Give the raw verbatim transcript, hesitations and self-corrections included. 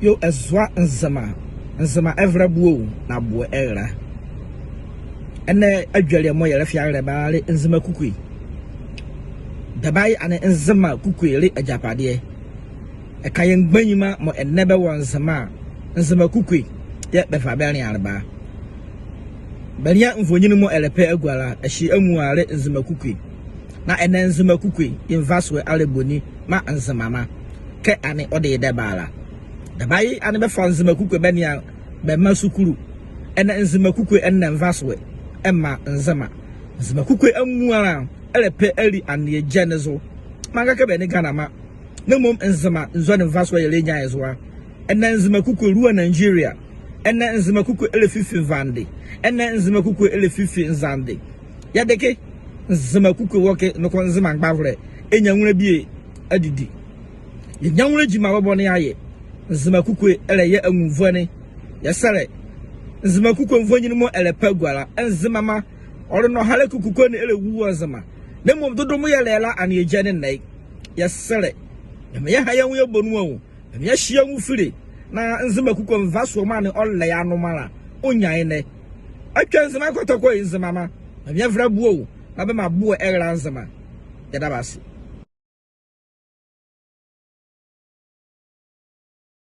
Yoo, ɛzoa Nzema, Nzema ɛvɛlɛ boɛ o, na boɛ ɛrɛla. Ɛnɛ adwelie mɔɔ yɛlɛfa yɛarɛlɛ bɛ la le Nzema kukue. Dɛba ye anee Nzema kukue le agyapadeɛ. Ɛka yɛ mgbanyima mɔɔ ɛnɛ bɛwɔ Nzema a, Nzema kukue yɛɛ bɛfa bɛnlea le bɛ la. Bɛnlea nvoninli mɔɔ ɛlɛpɛ agua la, ɛhye amuala le Nzema kukue. Na ɛnɛ Nzema kukue ye nvasoɛ a le boni maa Nzemama, kɛ anee ɔde ye dɛba la. Dɛba ye anee bɛfa Nzema kukue bɛnea bɛmra sukulu. Ɛnɛ Nzema kukue ɛnlɛ nvasoɛ ɛmaa Nzema. Nzema kukue amuala ɛlɛpɛ ali aneɛ gyɛ ne zo. Manga kɛ bɛnle Ghanama. Na mmom Nzema nzɔne nvasoɛ yɛlɛnyia ye zo a. Ɛnɛ Nzema kukue lua Nigeria. Ɛnɛ Nzema kukue ɛlɛfifi Nvande. Ɛnɛ Nzema kukue ɛlɛfifi Nzande. Yɛdeke Nzema kukue wɔ ɛke, noko Nzema mgbavolɛ ɛnyia nwolɛ bie adidi. Yɛnyia nwolɛ gyima bɔbɔ ne ayɛ. Nzema kukue ɛlɛyɛ anwunvɔne. Yɛsɛlɛ. Nzema kukue nvoninli mɔɔ ɛlɛpɛ agua la, Nzemama. Ɔle nɔhalɛ kɛ kukue ne ɛlɛwu wɔ Nzema. Na mmom dodo mɔɔ yɛlɛ ye la aneɛ gyɛ ne ɛnɛ ye. Yɛsɛlɛ. Nyamenle yɛha yɛ nwo yɛbɔ nu a o. Nyamenle yɛhye yɛ nwo file. Na Nzema kukue nvasoɛ mɔɔ anee ɔlɛ ye anoma la, ɔnyia ye ɛnɛ. Atwa Nzema kɔtɔkɔ ye Nzemama. Nyamenle ɛvɛlɛ boɛ o, na bɛmaa boɛ ɛrɛla Nzema. Yɛda bɛ ase.